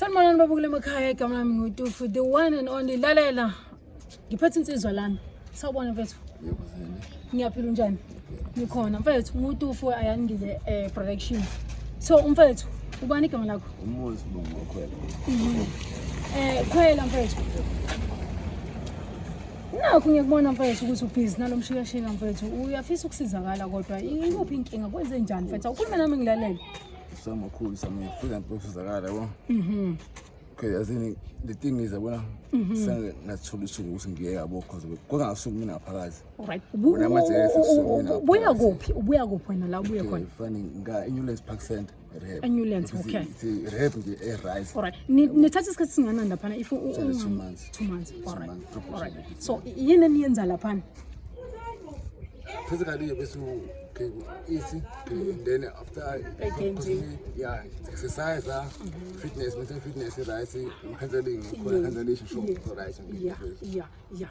Sanibonani babukele emakhaya, igama lami nguTufu, the one and only. Lalela, ngiphethe insizwa lana. Sawubona mfethu. Yebo zini. Ngiyaphila, unjani? Ngikhona mfethu, nguTufu Ayandile production. So mfethu, ubani igama lakho? Umuzi bongo wakhwela. Khwela mfethu. Nakho ngiyakubona mfethu ukuthi ubhizi nalomshikashika mfethu. Uyafisa ukusizakala kodwa ikuphi inkinga, kwenze njani mfethu? Awukhulume nami ngilalele. Samakhulu sami ngifika ngempela usizakala yabo. Okay, yazini, the thing is, yabona, sange ngathola usuku ukuthi ngiye yabo cause kwangasuki mina ngaphakathi. Alright. Wena manje sesisumina Ubuya phakathi. kuphi? Ubuya kuphi wena la ubuye khona? Fani nga eNewlands Park Center rehab. eNewlands, okay. It's rehab nje e right. Alright. Nithatha isikhathi singanani laphana if 2 months. 2 months. Alright. Months, Alright. So yini eniyenza laphana? Physically bese okay easy, okay, and then after Play games. Yeah, exercise, fitness, mental fitness, right, counseling, khona counseling, sure, right. Yeah.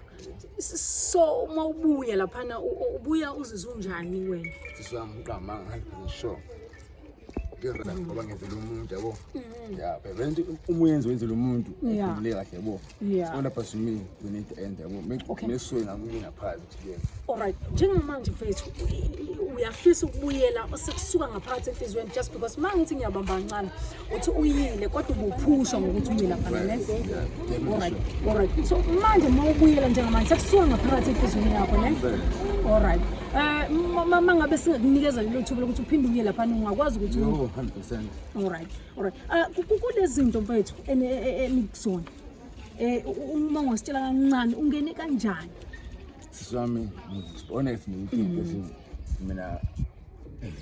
So uma ubuya laphana ubuya uzizwa unjani wena? Siswami uqamba 100% sure. Ngirela ngoba ngenzela umuntu yabo. Yeah, but uma uyenza wenzela umuntu ukhululeke kahle yabo. It's all about me, we need to end yabo. Make mesuke ngakuye ngaphansi kuyena. Alright. Njengamanje mfethu uyafisa ukubuyela sekusuka ngaphakathi enhliziyweni, just because mangithi ngiyabamba kancane uthi uyile kodwa ubuphusha ngokuthi uye laphana, ne? Alright. So manje uma ubuyela njengamanje sekusuka ngaphakathi enhliziyweni yakho, ne? Alright. Mangabe singakunikeza lelo thuba lokuthi uphinde uye laphana, ungakwazi ukuthi Yo, 100%. Alright. Kunezinto mfethu enikuzona. Uma ungasitshela kancane, ungene kanjani? Siswami, honest ngikuthi mina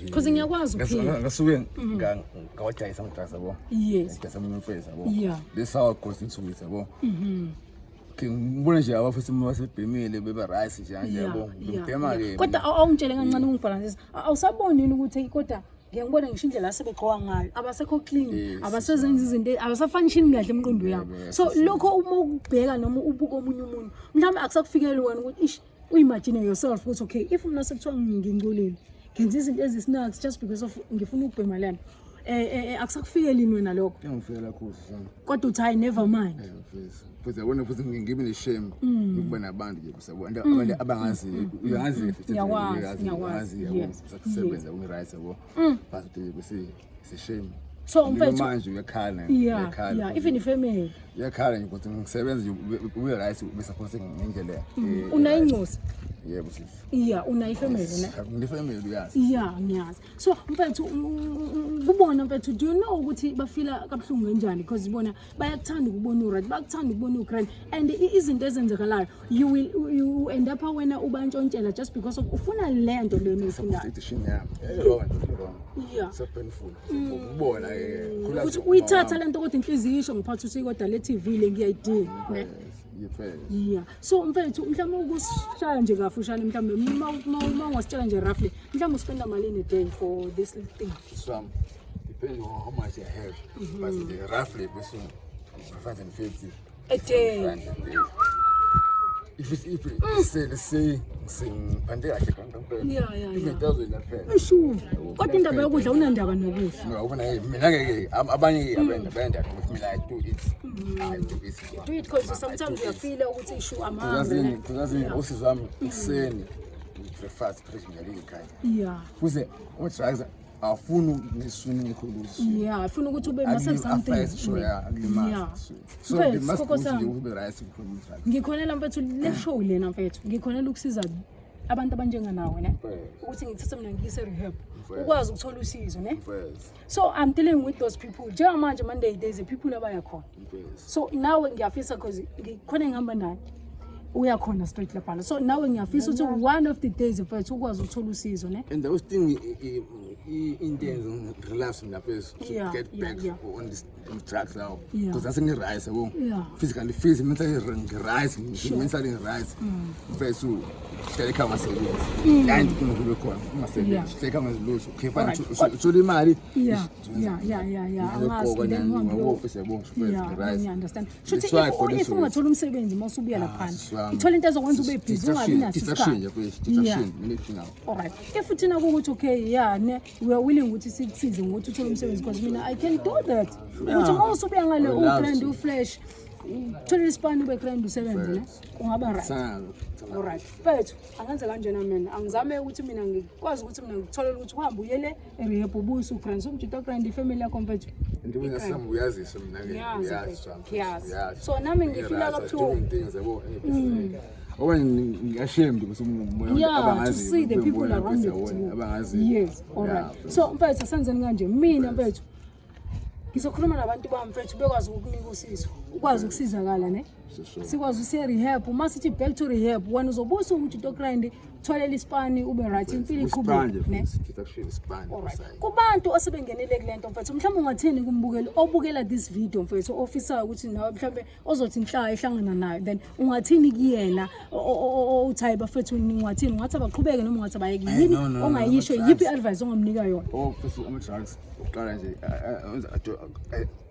Because ngiyakwazi ukuphila. Ngasuke ngawajayisa ama-drugs yabo. Ngidayisa omunye umfethu yabo. This how I got into it yabo. Okay, ngibona nje abafethu basebhemile beba right nje kanje yabo. Ngibhema ke. Kodwa awungitshele kancane ungibhalansise. Awusaboni yini ukuthi hey, kodwa ngiyangibona ngisho indlela asebegqoka ngayo, abasekho clean, abasezenza izinto, abasafunction kahle emqondo yabo. So lokho uma ukubheka noma ubuka omunye umuntu, mhlawumbe akusakufikeli wena ukuthi ish, uyimagine yourself ukuthi okay, if mina sekuthiwa ngingcolile, ngenza izinto ezisnacks just because of ngifuna ukubhema lento, akusakufikeli yini wena lokho? Kuyangifikela kakhulu sisami. Kodwa uthi hayi, never mind. Mfethu. Futhi yabona, futhi ngibe ne-shame ukuba nabantu nje kusabona abantu abangazi, uyazi futhi. Ngiyakwazi, ngiyakwazi, yabo. Sakusebenza kwi-right yabo. But bese se-shame. So mfethu manje uyakhala. Uyakhala. Yeah, even ifamily. Uyakhala nje ukuthi ngisebenza nje ube right, ube support ngendlela. Unayo incosi? Yebo sisi. Yeah, unayo ifamily, ne? Ngine-family, uyazi. Yeah, ngiyazi. So mfethu, kubona mfethu, do you know ukuthi bafila kabuhlungu kanjani? Because bona bayakuthanda ukubona u-right, bayakuthanda ukubona u-grand, and izinto ezenzekalayo, you will you end up wena ubantshontshela just because of ufuna le nto lena oyifunayo. Addiction yami. Wrong, wrong. So painful. Ukubona ke. Ukuthi uyithatha le nto kodwa inhliziyo isho ngiphatha ukuthi kodwa le TV le ngiyayidinga, ne? Yes. Yeah, so mfethu, mhlawumbe ukusishaya nje kafushane, mhlawumbe uma ungasitshela nje roughly, mhlawumbe uspenda malini a day for this thing? Some depending on how much I have. But roughly bese 550 A day? Rand a day. If it's say, let's say singiphandle kahle kampela. Even 1000 laphela. Sure, kodwa indaba yokudla, unandaba nokudla? No, ubona mina ke abanye abenda benda, mina I do it. I do it. Do it because sometimes uyafila ukuthi ishu amahamba. Kuzazini usisi wami, ekuseni breakfast fresh ngiyalika ekhaya. Futhi ama-drugs awufuni neswini ngekho luso. Yeah, afuna ukuthi ube must something. Sure, yeah, akulimazi. So Mfethu, the must Sikoko ukuthi sami. nje ube right kukhuluma drugs. Ngikhonela mfethu le show lena mfethu, ngikhonela ukusiza abantu abanjenganawe, ne? Ukuthi ngithathe mina ngiyise rehab, ukwazi ukuthola usizo, ne? So I'm dealing with those people njengamanje. Monday there's a people abaya khona. So nawe ngiyafisa cause ngikhona engihamba naye, uya khona straight laphana. So nawe ngiyafisa ukuthi one of the days mfethu ukwazi ukuthola usizo, ne? And those thing into yenza relapse mina phezulu to get back on this on drugs now because ase ngi-right yabo, physically fit, mentally ngi-right, mentally ngi-right mfethu. Hlala ekhaya ungasebenzi, la into kube khona ungasebenzi, hlala ekhaya ungenzi lutho. Okay, fine, uthole imali. Yeah, angazi, then uhambe Yabo, yabo, Yeah, right. ngiya understand. Shuthi That's why if I if ungathola umsebenzi uma usubuya Ah, laphana, siswami. bami. Uthole into ezokwenza ube busy, ungabi naso Distraction isikhathi. nje mfethu, distraction mina edingayo. Alright, if uthina kukuthi okay, yeah ne, we are willing ukuthi sikusize ngokuthi uthole umsebenzi, because mina I can do that, ukuthi uma usubuya ngale I would love u-grand to. u-fresh, uthole isipani, ube grand, usebenze ne, kungaba right. Alright mfethu, angenze kanjena mina, angizame ukuthi mina ngikwazi ukuthi mina ngikutholele ukuthi uhambe uyele e-rehab, ubuye usu-grand, sumjito grand, ifamily yakho mfethu. Into sami uyaziswa mina ke. Ngiyazi, Uyaziswa. mfethu, ngiyazi. Uyazi. So, nami ngifila kabuhlungu. Doing things yabo. Oba ngi-ashamed ukuthi umoya Yeah, to see the people around you. Abangazi. Yes, alright. So mfethu, asenzeni kanje, mina mfethu ngizokhuluma nabantu bami mfethu, bekwazi ukukunika usizo, ukwazi ukusizakala ne, sikwazi usiye rehab. Uma sithi back to rehab, wena uzobusa ukuthi into grind, utholele isipani, ube right, impilo Isipanje iqhubeke ne. futhi, distraction isipanje. Alright. Kubantu asebengenile kule nto mfethu, mhlawumbe ungathini kumbukeli obukela this video mfethu, ofisayo ukuthi nawe mhlawumbe ozothi inhlaka ehlangana nayo, then ungathini kuyena uthi hayi bafethu, ungathini? Ungathi abaqhubeke noma ungathi abayeke? Eh, Yini no, no, no, ongayisho? ama-drugs. Yiphi i-advice ongamnika yona? Oh, futhi ama-drugs uqala nje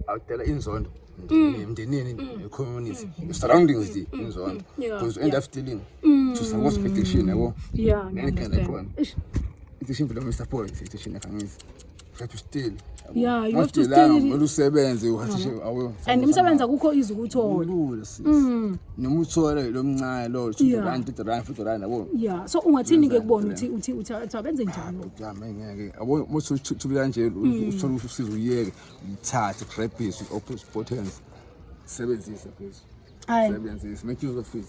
adala inzondo emndenini, community, surroundings nje, inzondo, because you end up stealing to support addiction yabo. Yeah, Nani ngi-understand. khona Ish. Addiction vele uma support addiction yakhangithi you have to steal. Yeah, you have to steal. Kumele usebenze uhathi awu. And umsebenzi akukho easy ukuthola. Lula sis, noma uthole lo mncane lo R2, R3, R4 yabo. Yeah, so ungathini ke kubona uthi abenze njani? Jama ngeke yabo, muthi uthule kanje, uthole usizo, uyeke, uyithathe, grab it with open both hands, sebenzisa please. Hayi. Sebenzisa, make use of it.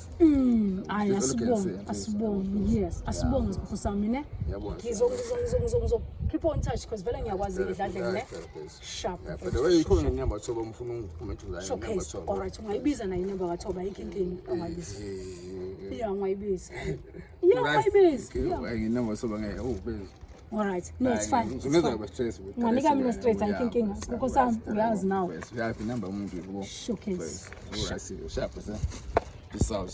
Hayi. That's all I can Asibonge. say, mfethu. Asibonge, yes, asibonge sipho sami ne. Ngiyabonga. Ngizo keep on touch because vele ngiyakwazi edladleni ne. Sharp. Yeah, by the way, ikhona inamba Thoba, umfuna ungiphuma eduze inamba Showcase. Thoba. Alright, ungayibiza nayo inamba kaThoba, ayikho inkinga, ungayibiza. Yeah, ungayibiza, yeah, ungayibiza, yeah. Inamba Thoba ngeke oh bese. Alright, no, it's fine, it's Ngizokwenza fine. ba stress. Unganika mina straight, ayikho inkinga. Sikho sami, uyazi nawe. Uyazi inamba umuntu yabo. Showcase. Alright, sharp, sir. Peace out.